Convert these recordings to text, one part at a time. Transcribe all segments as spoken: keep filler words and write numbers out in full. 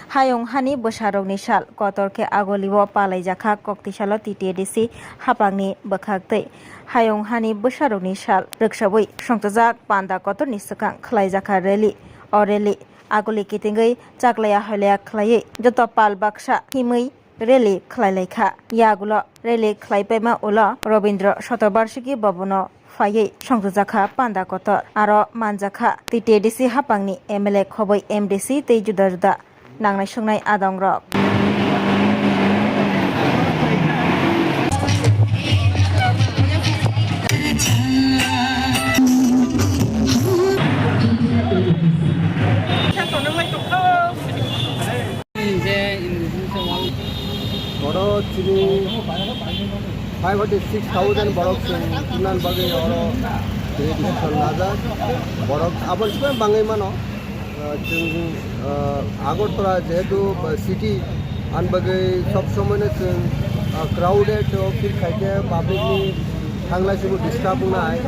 Hayung hani bwsarokni sal kotor khe agulio palaijakha Koktisalo T T A D C haphangni bwkhaktwi. Hayung hani bwsarokni sal rwksaui songchajak panda kotorni swkang khlaijakha rally. O rally aguli kitingwi chaklaya hoilaya khlaiwi joto pal baksa himwi rally khlailaikha. Yagulo rally khlaipaima ulo Robindra Shatobarshiki Bhavan-o phaiwi songchajakha panda kotor. Aro manjakha T T A D C haphangni M L A khobwi M D C tei juda juda nangnai swngnai adongrok. Oro chini five hundred six thousand borok chwng tunan bagwi oro registration najak. Borok abo sbai bangwi mano. Ah, chwng, ah, Agartala jehetu, ah, city, ani bagwi sob somoino chwng, ah, crowded o feel khaikhe public ni thanglai simo disturb wngnai.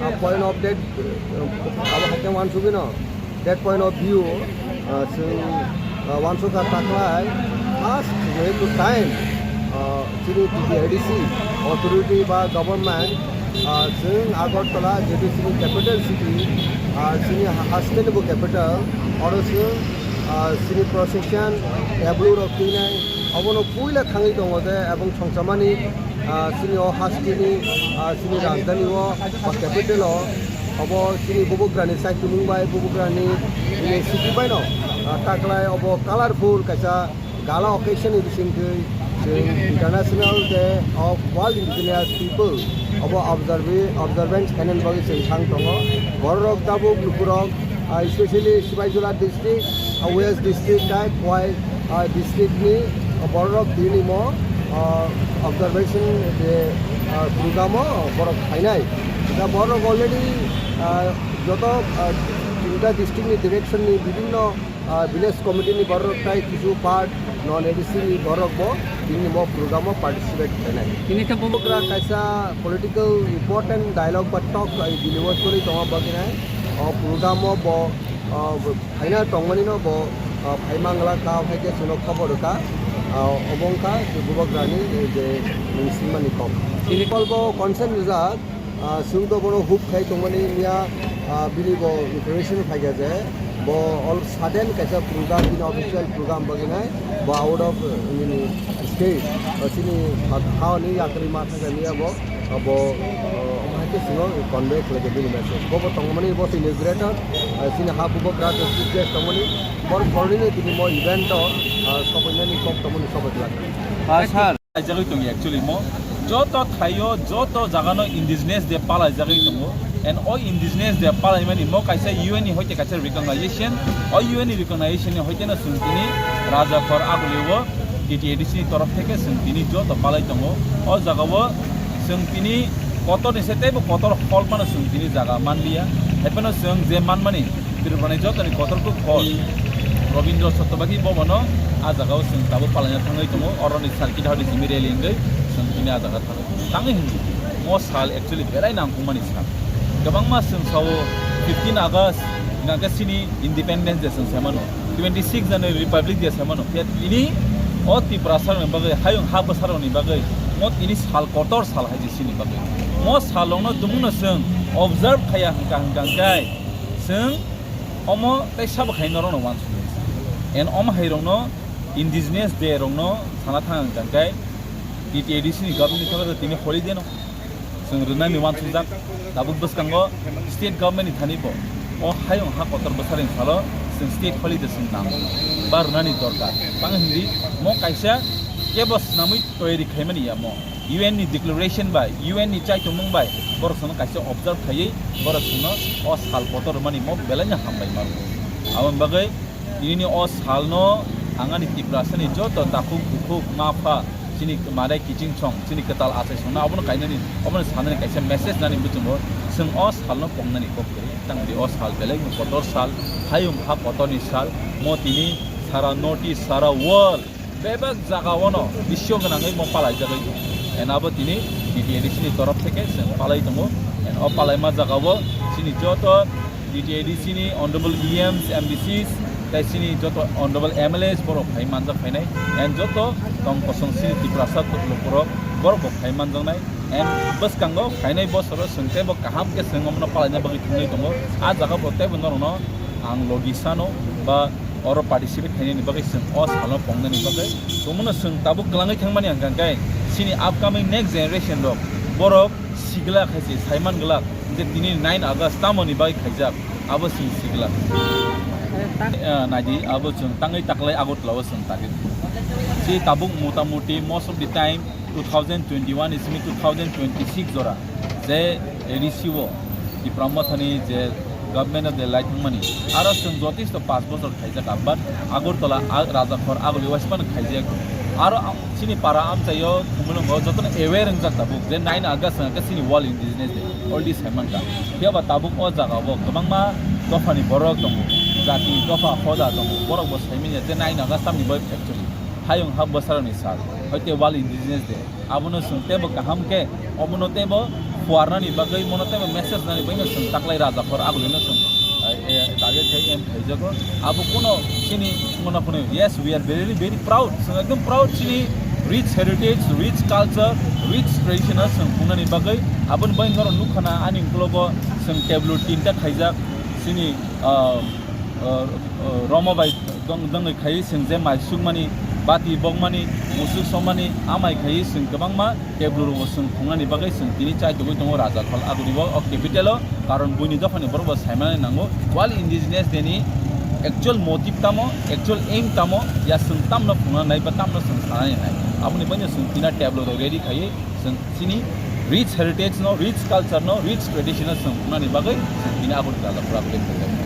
Ah, point of that, ah, abo haikhe wansugwino. That point of view, ah, chwng, ah, wansukha taklai first way to time, ah, chini T T A D C authority ba government, ah, chwng Agartala jehetu chini capital city, ah, chini ha-, haste ni bo capital, oro chwng, ah, chini procession, tableau rok twinai, obono puila thangwi tongo je, ebong songchamani, ah, chini o hasteni, ah, chini rajdhani o ba capital o, obo chini bubagrani saichumung bai, bubagrani chini city bai no, ah, taklai obo colorful kaisa gala occasion ni bisingtwi chwng International Day of World Indigenous People obo observe-, observance khainani bagwi chwng thang tongo. Bororok tabuk lukurok, ah, especially Sipaijala district, ah, West district tei Khowai, ah, district ni bororok tini mo, ah, observation je, ah, program o borok khainai. Da borok already, ah, joto, ah, tinta district ni direction ni bibhinno, ah, village committee ni borok tei kisu part non A D C ni borok bo tini bo program o participate khainai. Tini khe bo- Bubagra kaisa political important dialogue ba talk, ah, deliver khlai tongo bagwi nai. O program o bo, ah, phaina tongmani no bo, ah, phaimangla ka hai khe chwngno khobor rwkha. Ah, obo wngkha bubagrani je mung singmani kok. Tini kolbo concern rijak. Ah, chwng to bono hope khai tongmani miya, ah, bini bo information phaikha je bo all sudden kaisa program, bini official program bagwi nai bo out of, uh, nini state, ah, chini ha-, hani yakarwi ma thangkha miya bo, ah, bo, ah, omo hai khe chwngno convey khlaikha bini message. Bo bo tongmani bo chini greater, ah, chini ha bubagra district guest tongmani bor khornino tini mo event o, ah, sobainani kok tongmani sobai glak. Ah, sir. Palaijagwi tongo actually mo. Joto thaio, joto jagano Indigenous Day palaijagwi tongo. And o Indigenous Day palaimani mo kaisa U N ni hoite kaisa recognition. O U N ni recognition ni hoite no chwng tini Rajakhor Agulio T T A D C ni torof theke chwng tini joto palai tongo. O jagao chwng tini kotor ni se teibo kotor hol phano chwng tini jaga manliya. Haiphano chwng je manmani Tripura ni jotoni kotor kuk hol Robindra Satyabaki Bhavan o ah jagao chwng tabuk palaina thangwi tongo. Oroni circuit hodi simi rally wngwi chwng tini ah jaga thango. Tangwi hwnwi o sal actually belai nangkukmani sal. Kwbangma chwng sao fifteen August hwnka khe chini Independence Day chwng sai mano, twenty six January Republic Day sai mano. Phiya tini o Tiprasa rokni bagwi, hayung ha bwsarokni bagwi mo tini sal kotor sal hai je chini bagwi. Mo salrokno tumungno chwng observe khaiya hwnka hwnka hwnkhe chwng omo tei sabo khai norokno uansuknai. And omo hai rokno Indigenous Day rokno sana thang hwnka hwnkhe T T A D C ni government ni thangwi tini holiday no chwng rwnani uansukjak. Tabuk bwskango state government ni thani bo o hayung ha kotor bwsarokni salo chwng state holiday chwng nang ba rwnani dorkar. Tang hindi mo kaisa kebo swnamwi toyari khaimani ya mo. U N ni declaration bai, U N ni chaitongmung bai borok chwngno kaisa observe khaiwi borok chwngno o sal kotor rwmani mo belai no hambai mano. Aboni bagwi tinini o salno ang ani Tiprasani joto takhuk bukhuk ma pha chini madai kiching song chini kwtal achai songno abono kainani obono sanani kaisa message nani muchungo chwng o salno pongnani kok kwrwi tangdi o sal belai no kotor sal hayung ha kotorni sal mo tini sara north east sara world Bebak jagao no bisio gwnangwi mo palaijagwi tongo. And abo tini T T A D C ni torof theke chwng palai tongo. And o palaima jagao chini joto T T A D C ni honorable E Ms, M D Cs, Tei chini joto honorable M L As borok phai manjak phainai, and joto tong kosong chini Tiprasa lukurok borok bo phai manjaknai, and bwskango phainai bosoro chwng teibo kaham khe chwng omono palaina bagwi thangwi tongo. A jaga bo teibo norokno ang logi sano ba oro participate khainani bagwi chwng o salo pongnani bagwi tongmano chwng tabuk kwlangwi thangmani hwnkha khe chini upcoming next generation rok borok sigla khaisi saiman glak je tini nine August tamoni bagwi khaijak. Abo chwng sigla. Eh, naidi, abo chwng tangwi taklai Agartala o chwng target. Si tabuk motamuti most of the time two thousand twenty-one is me two thousand twenty-six jora je A D C o Tipra Mothani je government of the lai thangmani, aro chwng jotisto panch bochor khaijak, but Agartala a-, Rajakhor aguli waismano khaijak. Aro a-, chini para amchaio Khumulwngo jotono aware wngjak tabuk je nine August hwnkhe chini World Indigenous Day, already saimankha. Phiya ba tabuk o jaga o kwbangma dophani borok tongo, jati, dopha, hoda tongo, borok bo saimanya je nine August tamni bai actually hayung ha bwsarokni sal, hoite World Indigenous Day. Abono chwng teibo kaham khe, omono teibo phuarnani bagwi, mono teibo message nani bagwino chwng taklai Rajakhor agulino chwng, eh, eh, target khai aim khaijago. Abo kuno chini mano phunui, yes, we are very, very proud. Chwng ekdom proud chini rich heritage, rich culture, rich traditional chwng phungnani bagwi. Aboni bagwi norok nukha na ani ukologo chwng tableau tinta khaijak chini, ah, ah, ah, romo bai dong-, dongwi khai chwng je mai sukmani, bati bokmani, musuk somani, amai khai chwng kwbangma tableau rogo chwng phungnani bagwi chwng tini chai tugwi tongo Rajakhol aguni o, o capital o, karon buini dophani borok bo saimani nango World Indigenous Day ni actual motive tamo, actual aim tamo, ya chwng tamno phungnanai ba tamno chwng sanani nai. Aboni bagwi chwng tini tableau rok ready khaiwi chwng chini rich heritage no, rich culture no, rich tradition no chwng phungnani bagwi chwng tini aboni Rajakhol aguni.